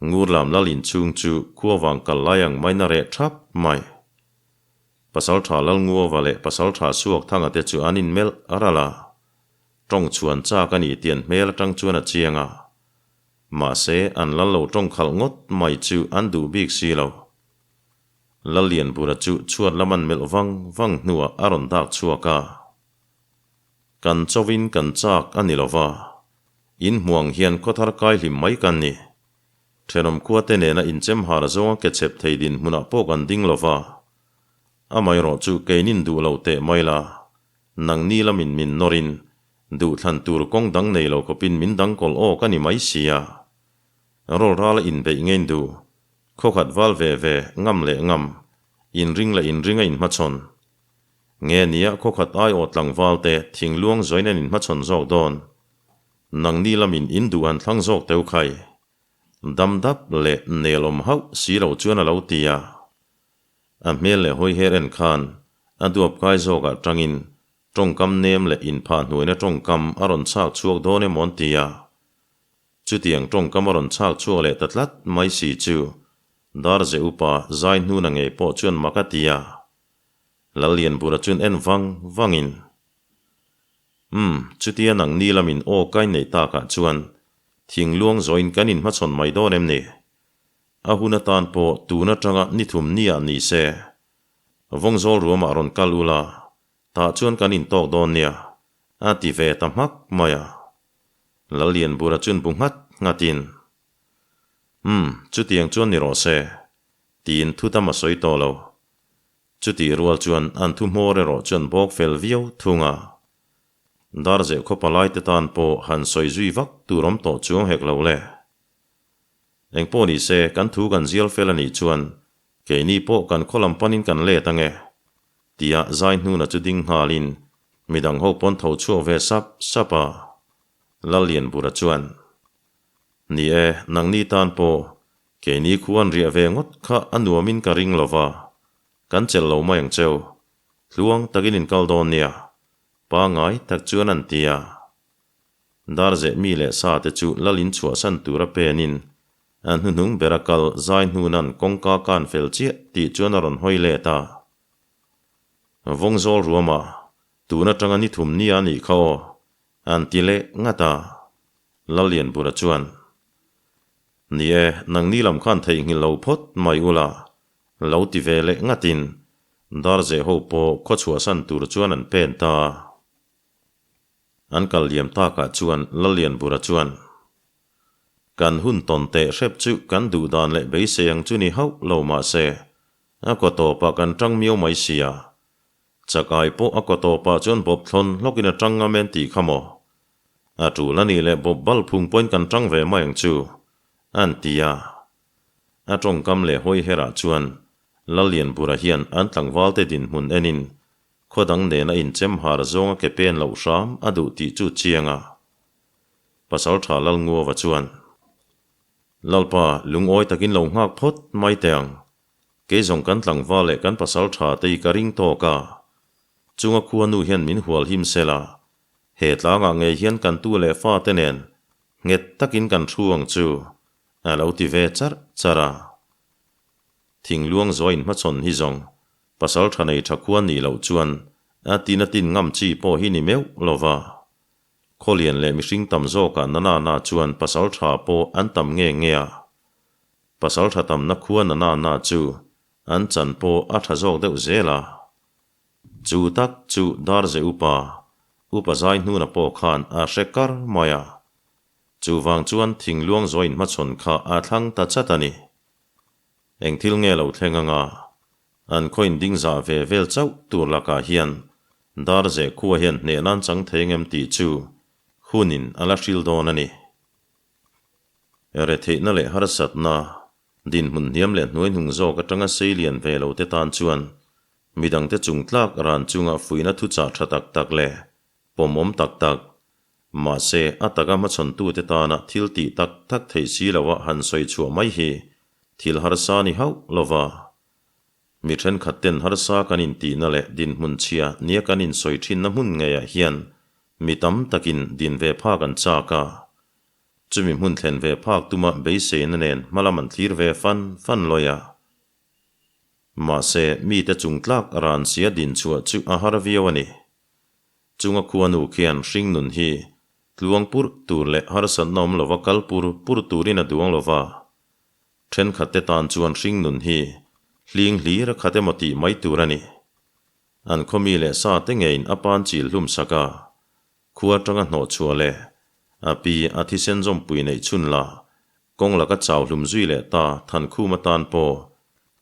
S1: Ngurlam lal inchhung chu khuavang kal lai ang main a reh thap mai. Pasaltha Lalnguava leh Pasaltha Suakthanga te chu an inmelh a ral a. Tawng chhuan chak a ni tih an hmel atang chuan a chiang a. Mahse, an lal lo tawng khalh ngawt mai chu an duh bik si lo. Lallianbura chu chhuat lam an melh vang vang hnuah a rawn dak chhuak a. Kan chauhin kan chak a ni lo va, in hmuang hian khawthar kai hlim mai kan ni. Thenawm khuate nena inchem har zawnga ke chep thei dinhmunah pawh kan ding lo va. Amaherawh chu keinin duh lo teh mai la, nangni lamin min nawrin duhthlan tur kawng dang nei lo khawpin min dang kawlh awk a ni mai sia. Rawlrala inbeih ngein duh, khawkhat val ve ve, ngam leh ngam, inring leh inring a inhmachhawn. Nge nia khawkhat aiawh tlangval te thingluang zawiin an inhmachhawn zawk dawn. Nangni lamin in duh han thlang zawk teu khai. Dam dap leh nelawm hauh si lo chuan a lo ti a. A hmel leh hawi her en khan a duap kai zawkah tangin tawngkam nem leh inphah hnuaina tawngkam a rawn chhak chhuak dawn emaw an ti a. Chutiang tawngkam a rawn chhak chhuak leh ta tlat mai si chu Darze upa zai hnuna ngei pawh chuan mak a ti a. Lallianbura chuan en vang vangin, Umm, chutia nangni lamin aw kai neih takah chuan thingluang zawin kan inhmachhawn mai dawn em ni? A hun atan pawh tun atanga ni thum ni ah ni se. Vawngzawl ruamah rawn kal ula, tah chuan kan intawk dawn nia, a ti ve ta hmak mai a. Lallianbura chuan bu nghat nghatin, Umm, chutiang chuan ni rawh se, tiin thu tam a sawi tawh lo. Chutih rual chuan an thu hmawr erawh chuan bawk fel viau thung a. Darzeh khaw palaite tan pawh han sawi zui vak tur awm tawh chuang hek lo le. Engpawh ni se, kan thu kan zial fel a nih chuan keini pawh kan khaw lam panin kan let ang e, tia zai hnuna chu ding nghalin midang ho pawn tho chhuak ve sap sap a. Lallianbura chuan, Ni e, nangni tan pawh keini khuan riah ve ngawt kha a nuamin ka ring lo va, kan chelh lo mai ang cheu. Tluang takin in kal dawn nia, pangngai tak chuan an ti a. Darzeh mi leh sa te chu lal in chhuahsan tura penin a hnuhnung bera kal zai hnunan kawngka kan fel chiah tih chuan a rawn hawi let a. Vawngzawl ruama tun atanga ni thum nia anih kha aw, an ti leh ngat a. Lallianbura chuan, Ni e, nangni lam khan theihnghilh lo phawt mai ula, lo ti ve leh ngatin Darzeh ho pawh khaw chhuahsan tur chuan an pen ta a. An kal liam takah chuan Lallianbura chuan, Kan hun tawn teh hrep chu kan duh dan leh beisei ang chu ni hauh lo mah se, a kaw tawpah kan tang miau mai sia. Chakai pawh a kaw tawpah chuan bawp thlawn hlawkin a tang ngam en tih kha maw? A tul a nih leh bawp bal phung pawhin kan tang ve mai ang chu, an ti a. A tawngkam leh hawi herah chuan Lallianbura hian an tlangvalte dinhmun enin Khaw dang nena inchem har zawnga ke pen loh hram a duh tih chu chiang a. Pasaltha Lalnguava chuan, Lalpa, lungawi takin lo nghak phawt mai teh ang. Kei zawng kan tlangval leh kan pasaltha te hi ka ring tawk a. Chunga khuanu hian min hual him sela, he tlangah ngei hian kan tu leh fa te nen nghet takin kan thu ang chu, a lo ti ve charh charh a. Thingluang zawi inhmachhawn hi zawng Pasal tha nei tha khua nih loh chuan a tin a tin ngam chi pawh hi ni meuh lo va. Khawlian leh mihring tam zawkah na na na chuan pasal tha pawh an tam nge nge a. Pasal tha tamna khua na na na chu an chan pawh a tha zawk deuh zel a. Chu tak chu Darze upa, upa zai hnuna pawh khan a hre kar mai a. Chuvang chuan thingluang zawi inhmachhawn kha a thlang ta chat a ni. Eng thil nge lo thleng anga an khaw in ding zah ve vel chauh tur lakah hian Darzeh khua hian hneh nan chang thei ngem tih chu hunin a la hril dawn a ni. Retheihna leh harsatna, dinhmun hniam leh hnuaihnung zawk atanga sei lian ve lo te tan chuan midangte chung tlak ran chunga fuihna thuchah tha tak tak leh pawmawm tak tak, mahse a taka hmachhawntute tana thil tih tak tak theih si loha han sawi chhuah mai hi thil harsa ni hauh lova. Mi thenkhat ten harsa kan intihna leh dinhmun chhia nia kan insawi thinna hmun ngeiah hian mi tam takin din ve phak an chak a. Chumi hmun thlen ve phak tuma beiseina nen hmalam an thlir ve fan fan lawi a. Mahse mite chung tlak ran sia din chhuah chu a har viau a ni. Chunga khuanu khian hringnun hi tluang pur tur leh harsatna awm lova kal pur pur turin a duang lova. Thenkhatte tan chuan hringnun hi hling hlir a khat emaw tih mai tur a ni. An khawmi leh sa te ngeiin a pan chil hlum sak a, khua atanga hnawh chhuah leh a pi a thisen zawmpui neih chhun la kawng laka chau hlum zui leh ta Thankhum atan pawh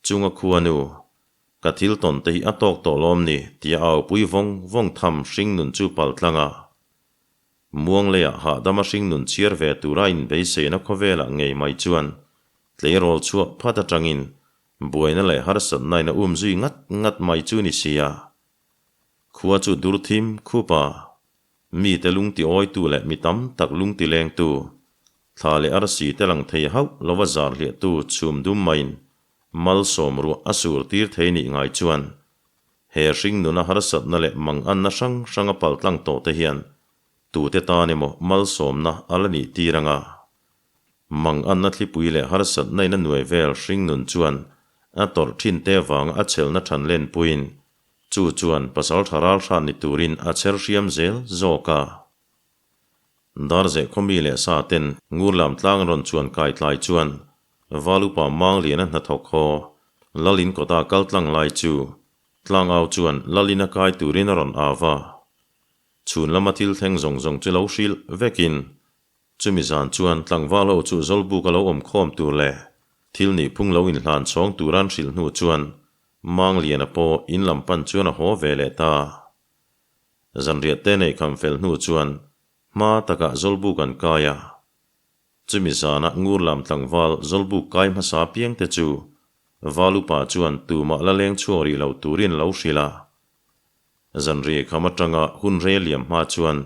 S1: chunga khuanu Ka thil tawn te hi a tawk tawh lawm ni tia a aupui vawng vawng tham hringnun chu pal tlang a. Muang leiah hahdama hringnun chhiar ve tura inbeiseina khawvelah ngei mai chuan tleirawl chhuak phat atangin buaina leh harsatnain a um zui ngat ngat mai chu ni sia. Khua chu dur thim khup a, mite lungti awitu leh mi tam tak lungti lengtu, thla leh arsi te lang thei hauh lova zar hliahtu chhum dum maiin malsawm ruah a sur tir thei nih ngai chuan he hringnuna harsatna leh manganna hrang hranga paltlang tawh te hian tute tan emaw malsawmna a la nih tir anga Manganna thlipui leh harsatna in a nuai vel hringnun chuan a tawrh thin te avanga a chelna than lenpuiin chu chuan pasal tha ral hran ni turin a chher hriam zel zawk a. Darzeh khawmi leh sa ten Ngurlam tlang rawn chuan kai tlai chuan Valupa Mangliana hnathawk haw Lalin kawta kal tlang lai chu tlangau chuan Lalin a kai turin a rawn au va. Chhun lama thil thleng zawng zawng chu lo hrilh vekin Chumi zan chuan tlangval ho chu Zawlbuk a lo awm khawm tur leh thil nih phung lo inhlan chhawng tur an hrilh hnu chuan Mangliana pawh in lam pan chuan a haw ve leh ta. Zanriah te nei kham fel hnu chuan hma takah Zawlbuk an kai a. Chumi zana Ngurlam tlangval Zawlbuk kai hmasa piang te chu Valupa chuan tumah la leng chhuak rih lo turin lo hrilh a. Zanri kham atanga hun rei liam hma chuan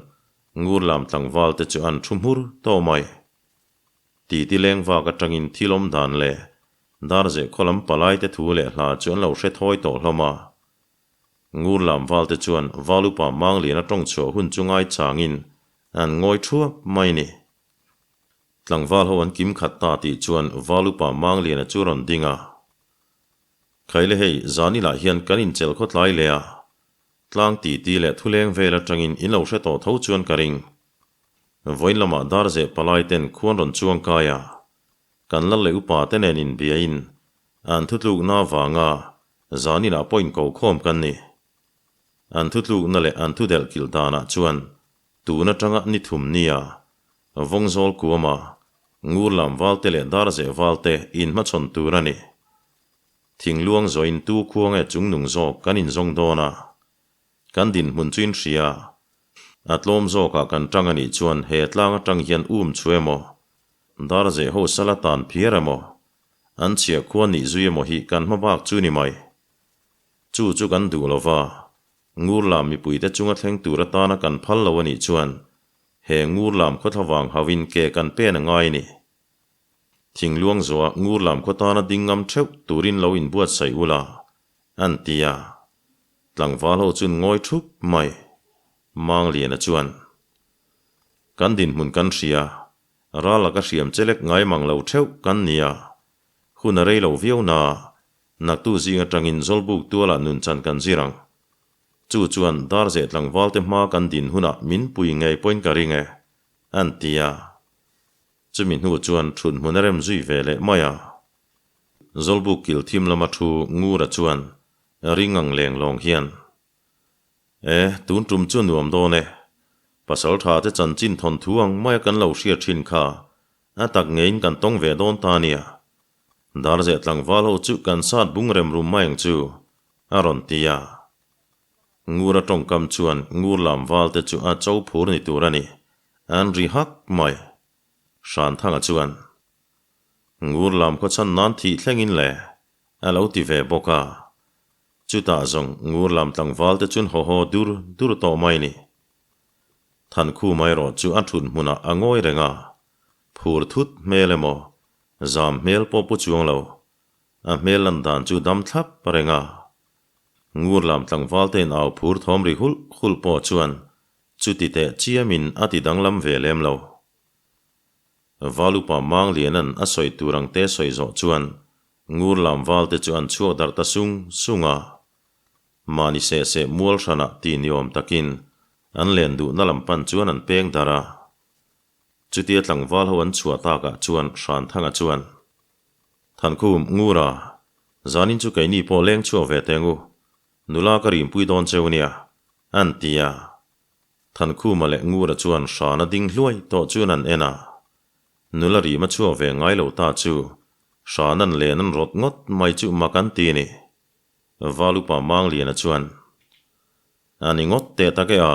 S1: Ngurlam tlangval te chu an thu hmur tawh mai. Titi leng vak atangin thil awm dan leh Darzeh khaw lam palai te thu leh hla chu an lo hre thawi tawh hlawm a. Ngurlam val te chuan Valupa Mangliana tawng chhuah hun chu ngai changin an ngawi thuap mai ni. Tlangval ho an kim khat ta tih chuan Valupa Mangliana chu rawn ding a. Khaile hei, zanilah hian kan inchelh khawtlai leh a, tlang titi leh thuleng vel atangin in lo hre tawh tho chuan ka ring. Vawiin lamah Darzeh palai ten khuan rawn chuang kai a, kan lal leh upa te nen inbiain an thutlukna avanga zaninah pawh inko khawm kan ni. An thutlukna leh an thudelh kilh danah chuan tun atanga ni thum nia Vawngzawl kuama Ngurlam valte leh Darzeh valte inhmachhawn tur a ni. Thingluang zawhin tu khua nge chungnung zawk kan inzawng dawn a, kan dinhmun chu inhria. A tlawm zawkah kan tang a nih chuan he tlang atang hian um chu emaw, Darzeh ho sala tan phiar emaw, an chhiah khua nih zui emaw hi kan hma bak chu ni mai. Chu chu kan duh lova, Ngurlam mipuite chunga thleng tur atana kan phal lo a nih chuan he Ngurlam khawthla vang hauhin ke kan pen a ngai a ni. Thingluang zawhah Ngurlam khaw tana ding ngam theuh turin lo inbuatsaih ula, an ti a. Tlangval ho chuan ngawi thup mai. Mangliana chuan, Kan dinhmun kan hria, ral laka hriam chelek ngai mang lo theuh kan ni a, hun a rei lo viau na, naktu zing atangin Zawlbuk tualah nunchan kan zir ang. Chu chuan Darzeh tlangvalte hma kan din hunah min pui ngei pawhin ka ring e, an ti a. Chumi hnu chuan thut hmun a rem zui ve leh mai a. Zawlbuk kil thim lama thu Ngura chuan ring ang leng lawng hian, E, tun tum chu nuam dawn e. Pasal tha te chanchin thawn thu ang maia kan lo hriat thin kha a tak ngeiin kan tawng ve dawn ta nia. Darzeh tlangval ho chu kan sat bung rem rum mai ang chu, a rawn ti a. Ngura tawngkam chuan ngur lam val te chu a cho phur ni tur a ni. An ri hak mai. Hranthanga chuan, Ngur lam khaw chhan nan thih thlengin le, a lo ti ve bawk a. Chutah zawng ngur lam tlangval te chuan haw haw dur dur tawh mai ni. Thankhuma erawh chu a thut hmunah a ngawi reng a, phur thut hmel emaw, zam hmel pawh pu chuang lo. A hmel lan dan chu dam thlap reng a. Ngur lam tlangval te in au phur thawm ri hulh hulh pawh chuan chuti teh chiamin a ti danglam ve lem lo. Valupa Mangliana'n a sawi tur ang te sawi zawh chuan Ngur lam val te chu an chhuak darh ta sung sung a. Mahni seh seh mual hranah ti ni awm takin. An len duhna lam pan chuan an peng darh a. Chutia tlangval ho an chhuah takah chuan Hranthanga chuan, Thankhum, Ngura, zanin chu keini pawh leng chhuak ve teng u, nula ka rimpui dawn cheu nia, an ti a. Thankhuma leh Ngura chuan Hrana ding hluai tawh chuan an en a. Nula rim a chhuak ve ngai lo ta chu Hrana'n len an rawt ngawt mai chu mak an ti ni. Valupa Mangliana chuan, A ni ngawt teh tak e a,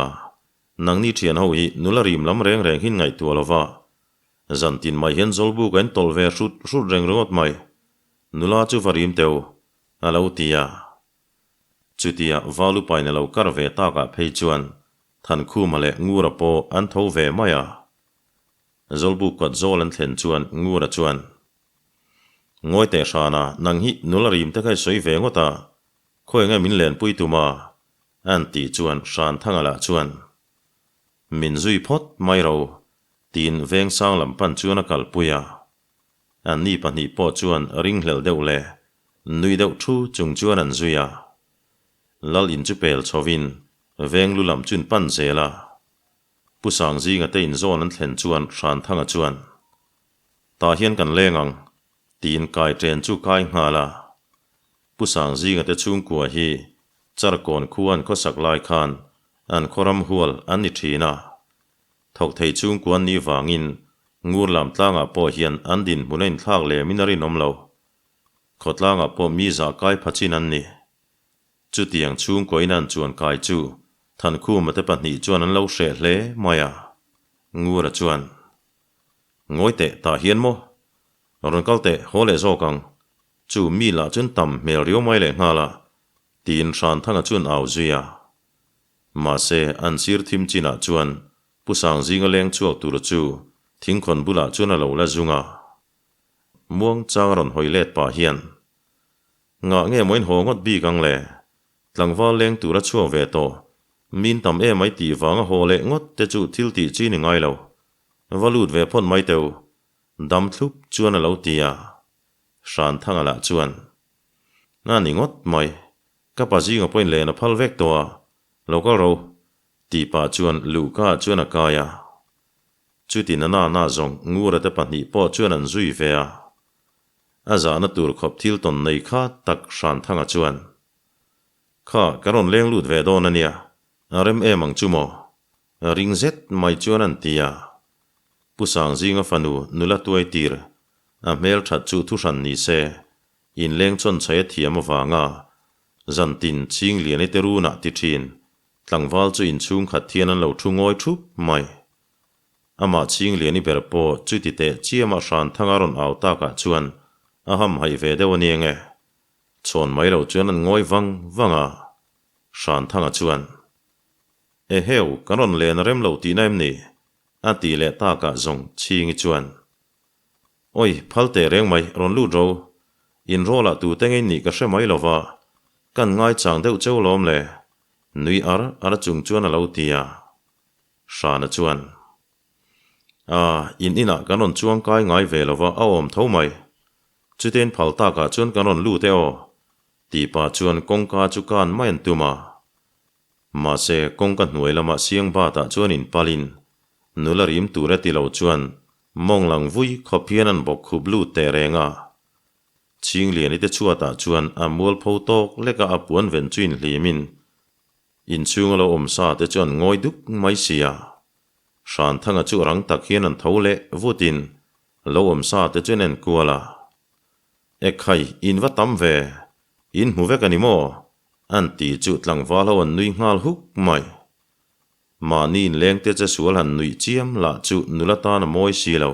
S1: nangni thian ho hi nula rim lam reng reng hin ngaihtuah lo va, zantin mai hian Zawlbuk a intawlh ve hrut hrut reng ringawt mai, nula chu va rim teu, a lo ti a. Chutia Valupain a lo kar ve takah phei chuan Thankhuma leh Ngura pawh an tho ve mai a. Zawlbuk kawt zawl an thlen chuan Ngura chuan, Ngawi teh hrana, nang hi nula rim te kha i sawi ve ngawt a, khawi nge min lenpui tum a? An tih chuan Hranthanga lah chuan, Min zui phawt mai ro, tiin Vengsang lam pan chuan a kalpui a. Anni pahnih pawh chuan ringhlel deuh leh nui deuh thu chung chuan an zui a. Lal in chu pel chhovin veng lu lam chun pan zel a. Pu Sangzinga te inzawn an thlen chuan Hranthanga chuan, Tah hian kan leng ang, tiin kai ṭen chu kai nghal a. Pu Sangzinga te chhungkua hi Charkawn khua an khawsak lai khan an khaw ram hual an ni ṭhin a. Thawk thei chhungkua an nih vangin ngur lam tlangah pawh hian an dinhmun a inthlak lemin a rinawm lo. Khawtlangah pawh mi zah kai pha chin an ni. Chutiang chhungkaw in an chuan kai chu Thankhuma te pahnih chuan an lo hreh hle mai a. Ngura chuan, Ngawi teh, tah hian maw? Rawn kal teh, haw leh zawk ang. Chu mi lah chuan tam hmel riau mai leh nghal a, tiin Hranthanga chuan au zui a. Mahse, an sir thim chinah chuan Pu Sangzinga leng chhuak tur chu thingkhawn bulah chuan a lo la zung a. Muangchang a rawn hawi let pah hian, Ngah nge maw in haw ngawt bik ang le? Tlangval leng tur a chhuak ve tawh. Min tam em ai tih vang a haw leh ngawt te chu thil tih chi ni ngai lo. Va lut ve phawt mai teu. Dam thlup chuan a lo ti a. Hranthanga lah chuan, A ni ngawt mai. Ka pa zinga pawhin len a phal vek tawh a. Lo kal ro. Tih pah chuan Luhka chuan a kai a. Chuti na na na zawng Ngura te pahnih pawh chuan an zui ve a. A zahna tur khawp thil tawn nei kha tak Hranthanga chuan, Kha, ka rawn leng lut ve dawn a nia, a rem em ang chu maw? Ring zet mai chuan an ti a. Pu Sangzinga fanu nula tuai tir, a hmel that chu thuhran ni se, inleng chawn chhai a thiam avanga zantin Chingliani te runah ti thin, tlangval chu inchhung khat hian an lo thu ngawi thup mai. Amah Chingliani ber pawh chuti teh chiama Hranthanga rawn au takah chuan a hamhaih ve deuh a ni enge? Chhawn mai lo chuan an ngawi vang vang a, Hranthanga chuan, Eheu, kan rawn len a rem lo tihna em ni? a tih leh takah zawng Chingi chuan, Awi, phal teh reng mai, rawn lut ro. In rawlah tute ngei nih ka hre mai lo va, kan ngaichang deuh cheu lawm le, nui ar ar chung chuan a lo ti a. Hrana chuan, A, in inah kan rawn chuang kai ngai ve lo va, a awm tho mai. Chutein phal takah chuan kan rawn lut e aw, tih pah chuan kawngka chu kan mai an tum a. Mahse, kawngka hnuai lama siang batah chuan inpalin, nula rim tur e ti lo chuan mawng lang vui khawp hian an bawk khup lut teh reng a. Chingliani te chhuatah chuan a mualpho tawk leka a puan ven chu inhlimin, Inchhung a lo awm sa te chuan ngawi duk mai sia. Hranthanga chu rang tak hian an tho leh vutin lo awm sa te chuan en kual a. Ekhai, in va tam ve, in hmu vek a ni maw? An ti chu tlangval ho an nui nghal huk mai. Mahni inleng te che sual han nuih chiam lah chu nula tan a mawi si lo.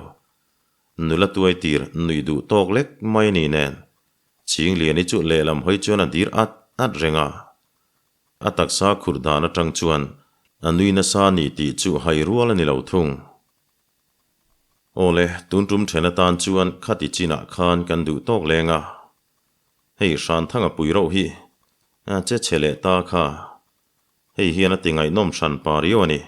S1: Nula tuai tir nuih duh tawk lek mai a ni nen. Chingliani chu lehlam hawi chuan a dir at at reng a. A taksa khurh dan atang chuan a nui nasa a ni tih chu hai rual a ni lo thung. Awle, tun tum then atan chuan khati chinah khan kan duh tawk leng a. Hei Hranthanga pui rauh hi a che chhe leh ta kha. Hei hian a ti ngaihnawm hran pa riau a ni.